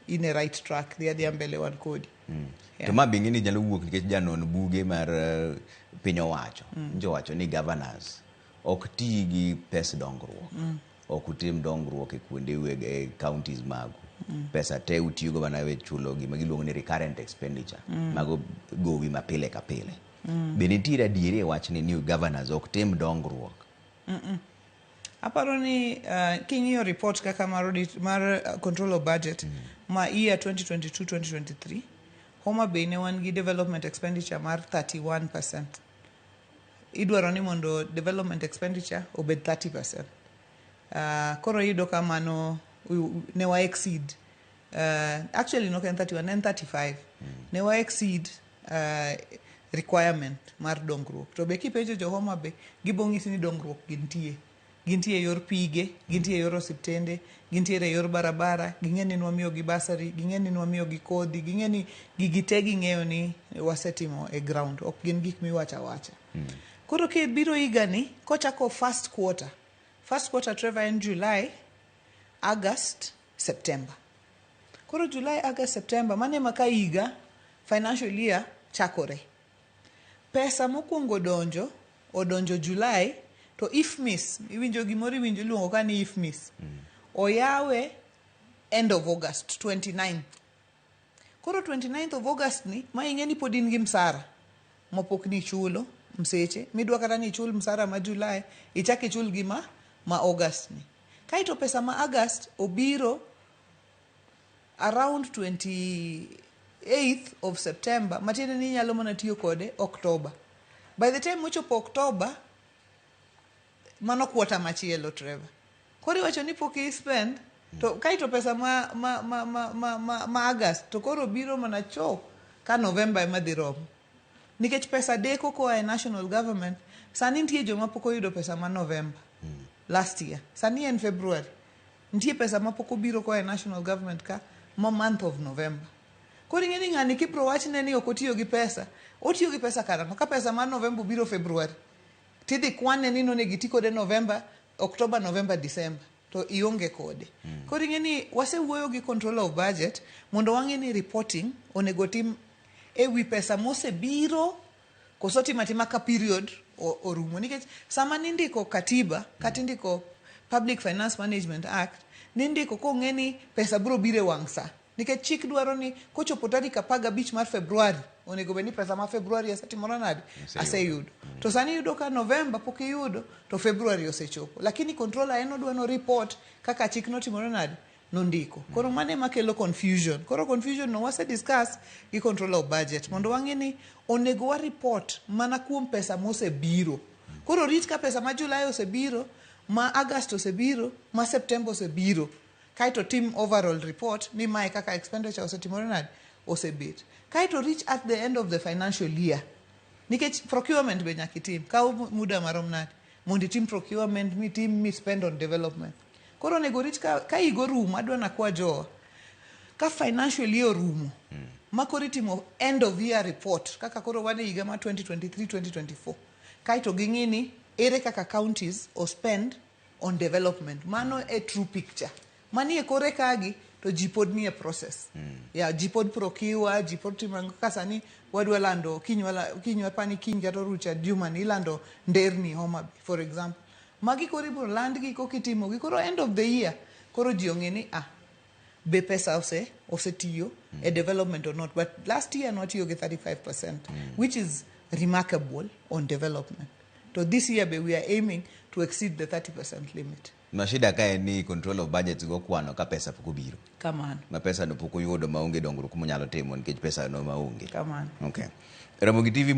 in e right track, dhi adhiya mbele, wan kodi. To ma be ing'e ni nyalo wuok nikech janon buge mar piny owacho njo wacho ni governors ok ti gi pes dongruok, ok utim dongruok e kuonde e counties magu. Pesa te utiyogo mana e chulo gima giluongo ni recurrent expenditure, mago gowi ma pile ka pile. Be nitiere adieri e wachni ni governors ok tim dongruok? Aparo ni king'iyo report kaka mar audit mar control of budget ma year 2022-2023, Homa Bay ne wan gi development expenditure mar 31%. Idwaro ni mondo development expenditure obed 30%. Koro iyudo ka mano ne wa exceed. Actually nok en 31, ne en 35. Ne wa exceed requirement mar dongruok. To be kipenjo jo Homa Bay, gibo ng'isi ni dongruok gintie. Gintie e yor pige, gintie e yor osiptende, gintiere e yor barabara, ging'e ni nwamiyogi bursary, ging'e ni nwamiyogi kodhi, ging'e ni gigi te ging'eyo ni wasetimo e ground, ok gin gik miwacho awacha. Koro kibiro higani, kochako first quarter, first quarter, Trevor, en July, August, September. Koro July, August, September, mano ema ka higa financial year chakore. Pesa mokwongo donjo, odonjo July, to IFMIS, iwinjo gimoro, iwinjo iluongo ka ni IFMIS. Oyawe end of August, 29th. Koro 29th of August ni, ma ing'e ni pod in gi msara mapok ni ichulo mseche, midwa kata ni ichul msara ma July, ichak ichul gi ma August ni. Kaeto pesa ma August obiro around 28th of September, matiende ni inyalo mana tiyo kode October. By the time mochopo October, mano quarter machielo, Trevor. Koro iwacho ni pok i spend to kaeto pesa ma August to koro biro mana cho ka November ema dhi romo. Nikech pesa deko koa e national government, sani nitie joma pok oyudo pesa ma November last year. Sani en February. Nitie pesa ma pok obiro koa e national government ka ma month of November. Koro ing'e ni ng'ani kibro wachne ni ok otiyo gi pesa, otiyo gi pesa karang'o? Ka pesa mar November obiro February, tidhi kwane ni nonego iti kode November, October, November, December to ionge kode. Koro ing'e ni wasewuoyo gi controller of budget mondo wang'e ni reporting onego tim e wi pesa mosebiro koso tim atima ka period orumo. Nikech sama nindiko katiba kata indiko Public Finance Management Act, nindiko kong'e ni pesa biro biro e wang' sa. Nikech chik dwaro ni kochopo tarik 15 mar February, onego bed ni pesa ma February asetimora nade? Aseyudo. To sani iyudo ka November pok iyudo, to February osechopo. Lakini controller en odwa no report kaka chik notimore nade? Nondiko. Koro mano ema kelo confusion. Koro confusion no wase discuss gi controller of budget mondo wang'e ni onego wa report mana kuom pesa mosebiro. Koro rit ka pesa ma July osebiro, ma August osebiro, ma September osebiro. Kaeto tim overall report ni mae kaka expenditure osetimore nade? Osebet. Kaeto reach at the end of the financial year. Nikech procurement be nyaka itim. Kawo muda marom nade? Mondo itim procurement, mitim mi spend on development. Koro onego rit ka higa orumo, adwa nakwa jowa. Ka financial year orumo, ma koro itimo end of year report, kaka koro wan e higa mar 2023-2024. Kaeto ging'i ni ere kaka counties o spend on development. Mano e true picture. Manie kore kagi to ji pod nie process. Yeah, ji pod procure, ji pod timo ang'o. Kaka sani wadwa lando kiny wala, kiny wapani kiny kata orucha juma ni ilando nderni Homa Bay, for example. Magi koro ibiro landgi koka itimogi. Koro end of the year, koro ji ong'e ni be pesa osetiyo e development or not. But last year nwatiyo gi 35%, which is remarkable on development. To this year be we are aiming to exceed the 30% limit. Ma shida ka en ni control of budgets go kwano ka pesa pok obiro. Kamano. Ma pesa no pok oyudo maonge dongruok monyalo timo nikech pesa no maonge. Kamano. Okay. Ramogi TV.